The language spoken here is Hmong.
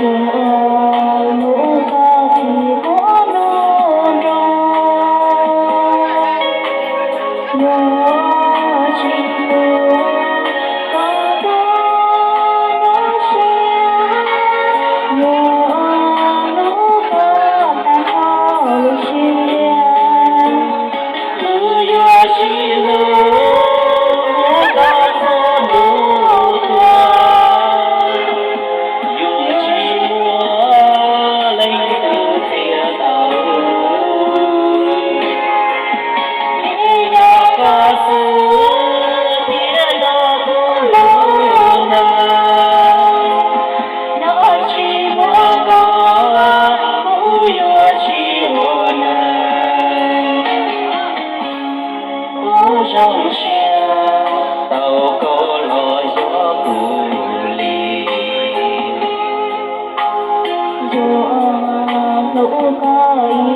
Ua lub tog tsis muaj hnub nruab, yuav tsis mus kom tag nyob sia, yuav lub tog tag nrho lub sij hawm. Wb yuav sib hlub mus txog txhua hnub tuag, yuav tsis muaj leej twg txiav tau. Ib yam koj xwb thiab nrog kuv lub neej, nrog tsis muaj koj kuv yuav tsis ua neej. Kuv zoo siab tau koj los yog kuv li, yuav hlub koj